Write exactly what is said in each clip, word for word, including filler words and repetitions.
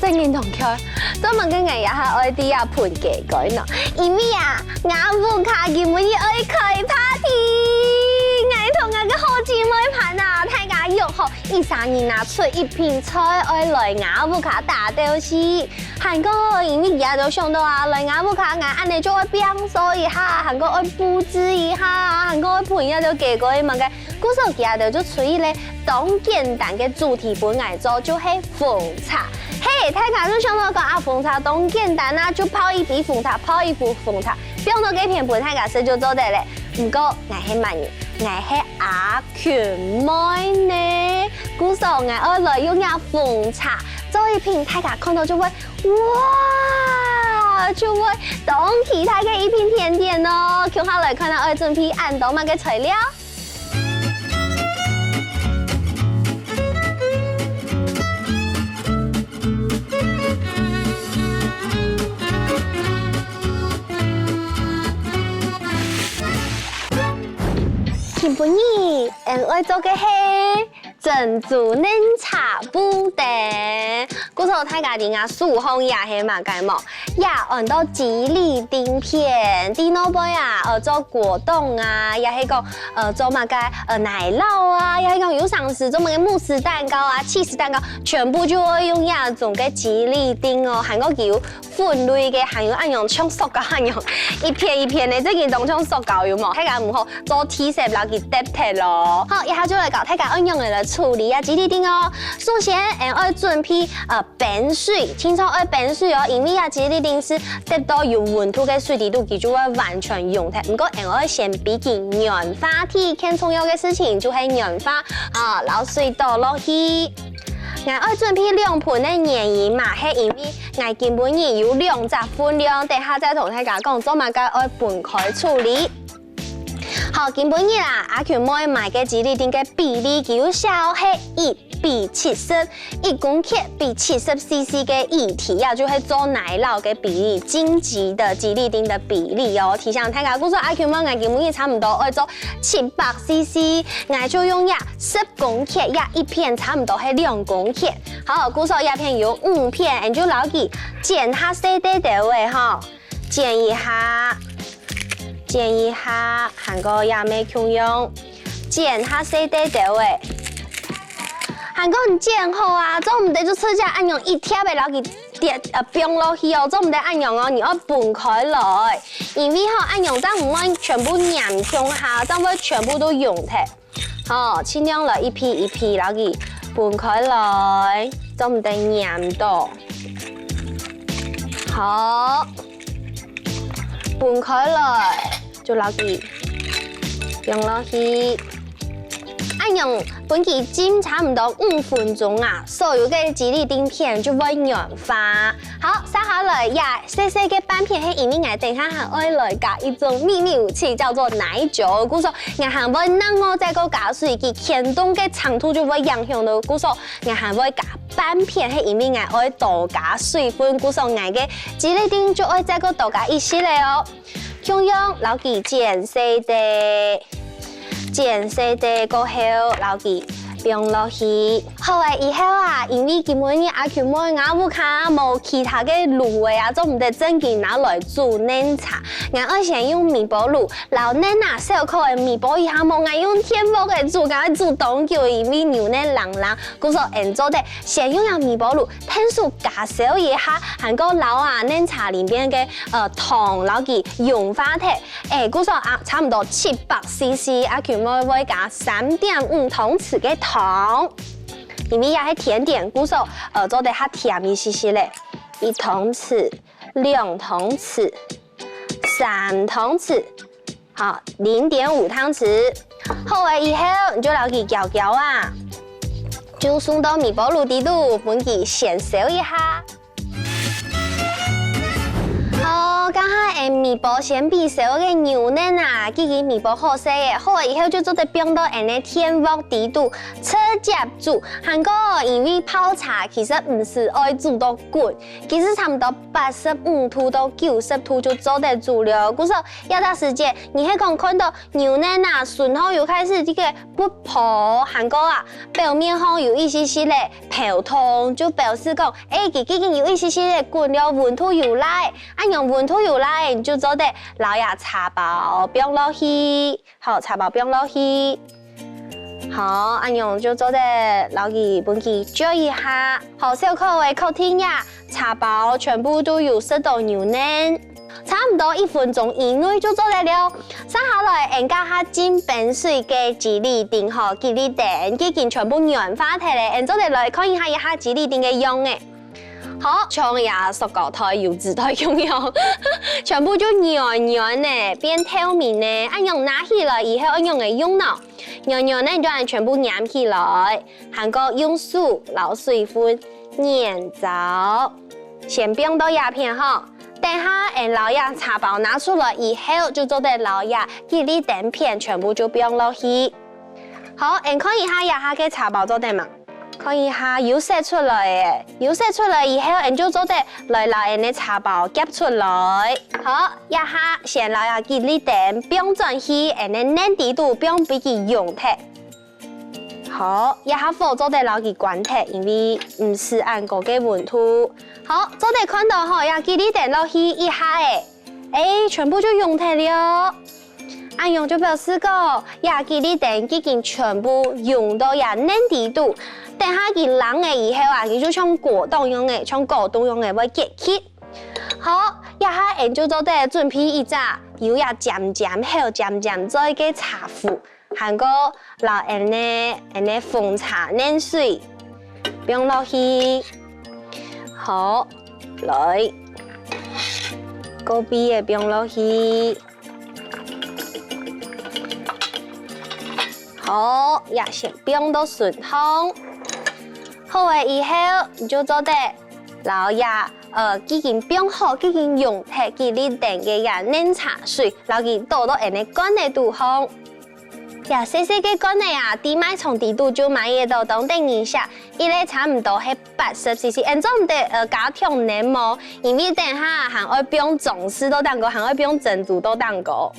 真个當巧，做麼个𠊎這下愛在這歕雞胲呢？因為啊，吾屋下今晡日愛開party，𠊎同吾个好姊妹伴啊，大家約好，一儕人拿出一片菜，愛來吾屋下打鬥敘。還過因為佢兜想到啊，來吾屋下，𠊎恁仔就會放鬆一下，還過愛佈置一下，還過愛歕這兜雞胲麼个。 故所佢兜就出一個當簡單个主題分𠊎做，就係奉茶。嘿，大家就想到講啊，奉茶當簡單啊，就泡一杯奉茶，泡一壺奉茶，放到該片分大家食就做得了。毋過𠊎係麼人？𠊎係阿群妹呢。故所𠊎愛來用這奉茶做一片，大家看到就會哇，就會當期待个一片甜點哦。共下來看下愛準備恁多麼个材料。 今晡日，𠊎愛做个係珍珠奶茶布丁。故所大家知啊，手項這係麼个無？ 這安到吉利丁片，在外背啊，呃，做果凍啊，也係講，呃，做麼个，呃，奶酪啊，也係講有成時做麼个慕斯蛋糕啊、cheese蛋糕，全部就會用這種个吉利丁哦，還過佢有粉類个，還有恁樣像塑膠恁樣，一片一片个，這个當像塑膠有無？大家毋好做鐵屑摎佢跌忒咯。好，這下就來教大家愛仰仔來處理啊吉利丁哦。首先，𠊎愛準備，呃， 冰水，盡著愛冰水哦，因為這吉利丁係跌到有溫度个水裡肚，佢就會完全溶忒。毋過，𠊎愛先分佢軟化忒，更重要个事情就係軟化啊，摎水倒落去。𠊎愛準備兩盆个原因嘛，係因為𠊎今晡日有兩隻份量，等下再同大家講做麼个愛分開處理。 好，今晡日啊，阿群妹買个吉利丁个比例，佢有寫係一比七十，一公克比七十C C个液體啊，就係做奶酪个比例，金級的吉利丁的比例哦。提醒大家，故所阿群妹，𠊎今晡日差毋多愛做七百C C，𠊎就用這十公克這一片，差毋多係兩公克。好，故所這片有五片，𠊎就摎佢剪下細垤垤仔吼。 剪一下，剪一下，還過也無共樣，剪下細垤垤仔。還過你剪好啊，做毋得就直接恁樣一疊仔摎佢跌，呃，放落去哦，做毋得恁樣哦，你愛分開來，因為吼，恁樣正毋會全部黏共下，正會全部都溶忒。 好，盡量來一片一片摎佢分開來，做毋得黏到。好，分開來，就摎佢放落去。恁樣分佢浸差毋多五分鐘啊，所有个吉利丁片就會軟化。 好，續下來這細細个半片係因為𠊎等下還愛來加一種祕密武器，叫做奶酒。故所𠊎還會另外再過加水，佢牽動个程度就會影響到。故所𠊎還會加半片係因為𠊎愛多加水分，故所𠊎个吉利丁就愛再過多加一息仔哦。 共樣摎佢剪細垤，剪細垤過後摎佢放落去。好了以後啊，因為今晡日阿群妹吾屋下無其他个爐仔啊，做毋得正經拿來煮奶茶。𠊎愛先用微波爐，摎奶啊燒開个微波一下無，𠊎用電鑊仔煮，𠊎愛煮當久，因為牛奶冷冷。故所𠊎做得先用這微波爐， 𢯭手加燒一下，還過摎啊奶茶裡面个，呃，糖摎佢融化忒。欸，故所啊，差毋多七百C C，阿群妹會加三點五湯匙个糖。因為這係甜點，故所，呃，做得較甜一息息咧。一湯匙，兩湯匙， 三湯匙，好，零點五湯匙。好了以後，你就摎佢攪攪啊，就送到微波爐底肚，分佢先燒一下。好，該下𠊎微波先熹燒个牛奶啊，既經微波好勢了，好了以後就做得放到𠊎个電鍋底肚，直接煮。還過因為泡茶其實毋使愛煮到滾，其實差毋多八十五度到九十度就做得煮了。故所這段時間，你係講看到牛奶啊，順後有開始這個發泡，還過啊，表面項有一息息个泡動，就表示講，欸，佢既經有一息息个滾了，溫度有來。 恁樣溫度有來，你就做得摎這茶包放落去，好，茶包放落去。好，恁樣就做得摎佢分佢攪一下。好，燒烤个確定啊，茶包全部都有食到牛奶，差毋多一分鐘以內就做得了。續下來，𠊎加下浸冰水个吉利丁，好，吉利丁既經全部軟化忒了，𠊎做得來看一下這下吉利丁个樣仔。 好，像這塑膠袋、油紙袋共樣，全部就軟軟仔，變透明仔。恁樣拿起來以後愛仰仔用呢？軟軟仔就恁全部黏起來，還過用手摎水分黏燥。先放到這片吼，等下𠊎摎這茶包拿出來以後，就做得摎這吉利丁片全部就放落去。好，𠊎看一下這下个茶包做得吂？ 看一下，有色出來了，有色出來以後，𠊎就做得來摎𠊎个茶包夾出來。好，這下先摎這吉利丁放轉去𠊎个奶底肚，放分佢溶忒。好，這下火做得摎佢關忒，因為毋使恁高个溫度。好，做得看到吼，這吉利丁落去一下仔，欸，全部就溶忒了。 恁樣就表示講，這吉利丁既經全部溶到這奶底肚。等下佢冷了以後啊，佢就像果凍樣仔，像果凍樣仔會結起。好，這下𠊎就做得準備一隻有這尖尖、口尖尖嘴个茶壺，還過摎𠊎个、𠊎个紅茶奶水放落去。好，來，個別个放落去。 好，這先放到順項。好了以後，你就做得摎這，呃，既經放好、既經溶忒个吉利丁个這奶茶水，摎佢倒到𠊎个罐仔肚項。這細細个罐仔啊，在賣場底肚就買得到，當得人惜。 一粒差毋多係八十C C，恁做毋得，呃，加重奶無？因為等下還愛放裝飾到頂高，還愛放珍珠到頂高。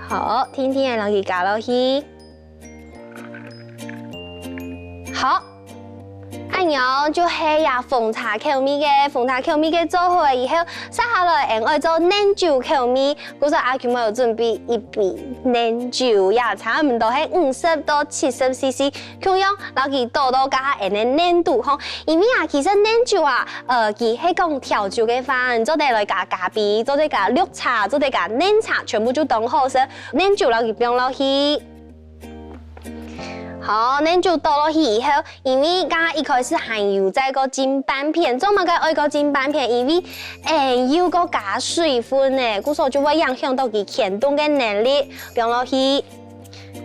好，定定仔摎佢加落去。好，恁樣就係這紅茶口味个，紅茶口味个做好了以後，續下來𠊎愛做奶酒口味。 故所阿Q妹有準備一杯奶酒，也差毋多係五十到七十C C，共樣摎佢倒到該下𠊎个奶肚吼。因為啊，其實奶酒啊，呃，佢係講調酒个話，你做得來加咖啡，做得加綠茶，做得加奶茶，全部就當好勢。奶酒摎佢放落去。 好，奶酒倒落去以後，因為剛剛一開始還有再過浸半片，做麼个愛過浸半片？因為，欸，又過加水分呢，故所就會影響到佢牽凍个能力。放落去，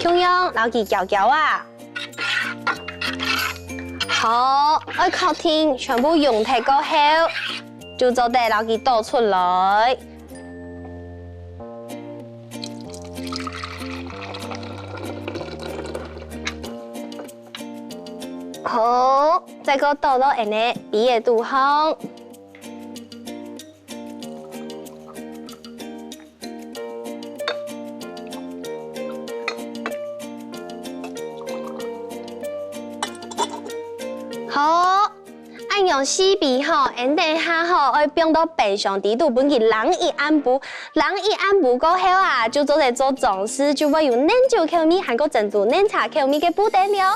共樣摎佢攪攪啊。好，愛確定全部溶忒過後，就做得摎佢倒出來。 好，再過倒到𠊎个杯仔肚項。好， 恁樣四杯吼，𠊎等下吼愛放到冰箱底肚分佢冷一暗晡，冷一暗晡過後啊，就做得做裝飾，就會有奶酒口味還過珍珠奶茶口味个布丁了。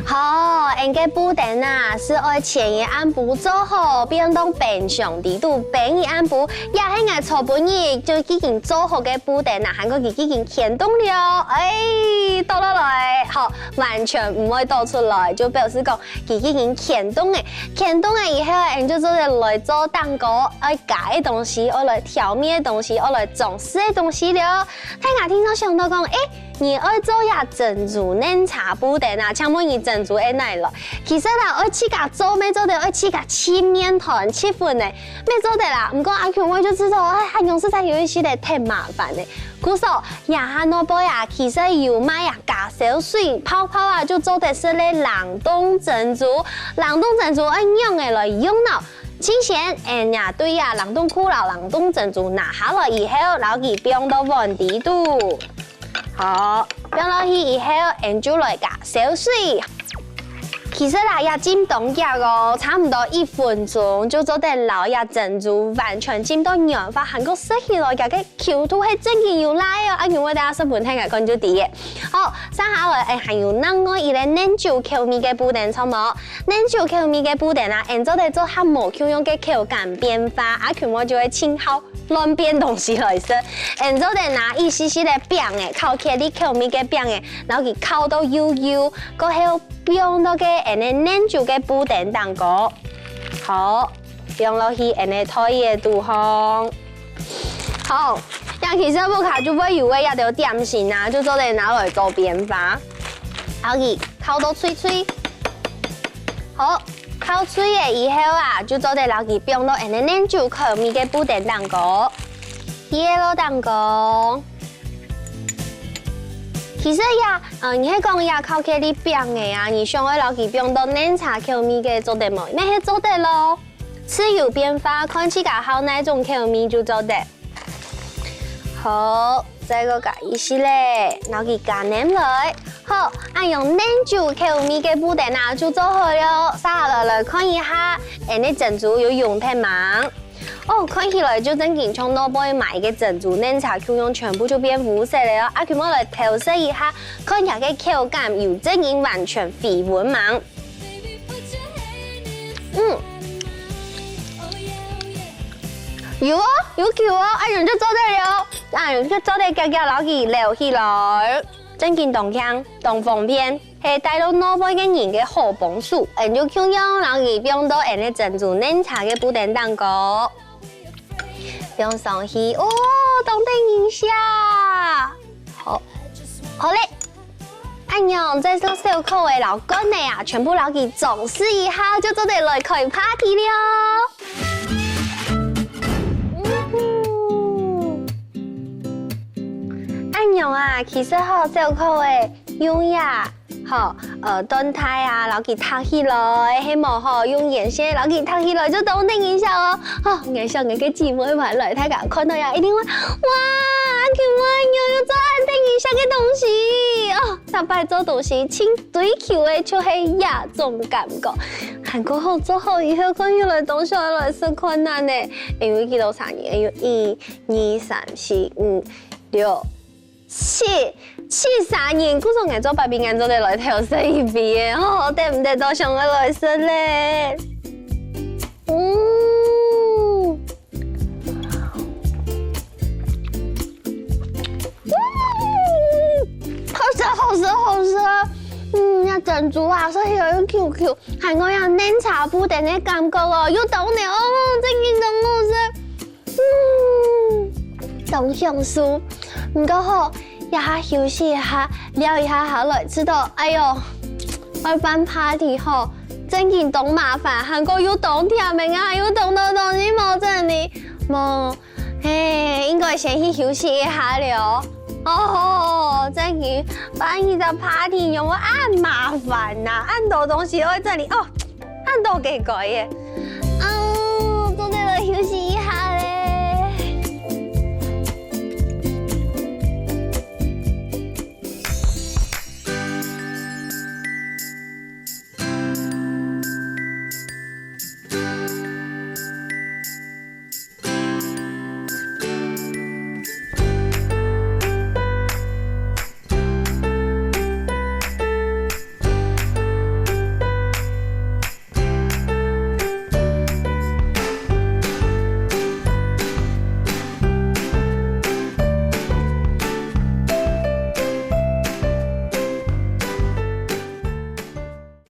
好，𠊎个布丁啊，係愛前一暗晡做好，放到冰箱底肚冰一暗晡，也係𠊎昨晡日就已經做好个布丁啊，還過佢已經牽凍了。哎，倒落來，好，完全毋會倒出來，就表示講佢已經牽凍了。牽凍了以後，𠊎就做得來做蛋糕，愛加个東西，愛來調味个東西，愛來裝飾个東西了。大家聽著想到講，哎，你愛做這珍珠奶茶布丁啊，請問你珍珠愛哪來？其實啦，愛自家做，乜做得愛自家去麵團、去粉呢，乜做得啦。毋過阿Q妹就知道，哎，恁樣實在有一息仔忒麻煩呢。故所，這下外背啊，其實有賣啊，加燒水泡泡啊，就做得食个冷凍珍珠。冷凍珍珠愛仰仔來用呢？ 首先，𠊎也對這冷凍庫摎冷凍珍珠拿下來以後，摎佢放到碗底肚。好，放落去以後，𠊎就來加燒水。其實啦，也浸當遽哦，差毋多一分鐘就做得摎這珍珠完全浸到軟化，還過食起來佢个Q度係真經有辣哦！啊，因為大家食分大家看就知个。好，接下來，𠊎還有另外一個奶酒口味个布丁，著無？奶酒口味个布丁啊，𠊎做得做較無共樣个口感變化，啊，Q妹就會盡好亂變東西來食。𠊎做得拿一息息个餅仔，巧克力口味个餅仔，摎佢烤到幼幼，過後放到个𠊎个奶酒个布丁頂高。好，放落去𠊎个台仔肚項。 好，這其實屋下就會有个這兜點心啊，就做得拿來做變化。摎佢烤到脆脆。好，烤脆了以後啊，就做得摎佢放到𠊎个奶酒口味个布丁頂高，佢个落頂高。其實呀，呃，你係講這巧克力餅仔啊，你想愛摎佢放到奶茶口味个做得無？乜係做得咯。 自由變化，看自家好哪種口味就做得。好，再過加一息仔，摎佢加淰來。好，恁樣奶酒口味个布丁啊，就做好了。接下來來看一下，𠊎个珍珠有溶忒吂？哦，看起來就真經像外背買个珍珠奶茶共樣，全部就變烏色了哦。啊，Q妹來偷食一下，看佢个口感有真經完全回溫吂？ 嗯，有哦，有Q哦，恁樣就做得了，恁樣就做得遽遽摎佢撈起來，真經當輕，當方便，係帶到外背个人个好幫手。𠊎就共樣摎佢放到𠊎个珍珠奶茶个布丁頂高，放上去，哦，當得人惜。好，好了。 恁樣，這兜小可仔摎罐仔啊，全部摎佢裝飾一下，就做得來開party了。嗯哼。恁樣啊，其實吼，小可仔用這，吼，呃，緞帶啊，摎佢䌈起來，係無吼，用鉛線摎佢䌈起來，就當得人惜哦。吼，𠊎想𠊎个姊妹們來，大家看到這一定會，哇，恁久無有做恁得人惜个東西哦。 逐擺做東西盡追求个就係這種感覺。還過好做好以後，看起來當想愛來食看啊呢。因為幾多儕人，有一、二、三、四、五、六、七，七儕人，故所𠊎做伯伯，𠊎做得來偷食一杯个，吼，得毋得都想愛來食咧。嗯。 嗯，好食，好食，好食！嗯，這珍珠啊，食起來又Q Q，還過這奶茶布丁个感覺哦，又當甜哦，真經當好食。嗯，當享受。毋過吼，這下休息一下，尞一下下來，知道，哎喲，愛辦party吼，真經當麻煩，還過又當甜个啊，又當多東西無整理，無 嘿，應該先去休息一下了。哦，真經辦一隻party仰會恁麻煩吶，恁多東西愛整理哦，恁多个个个。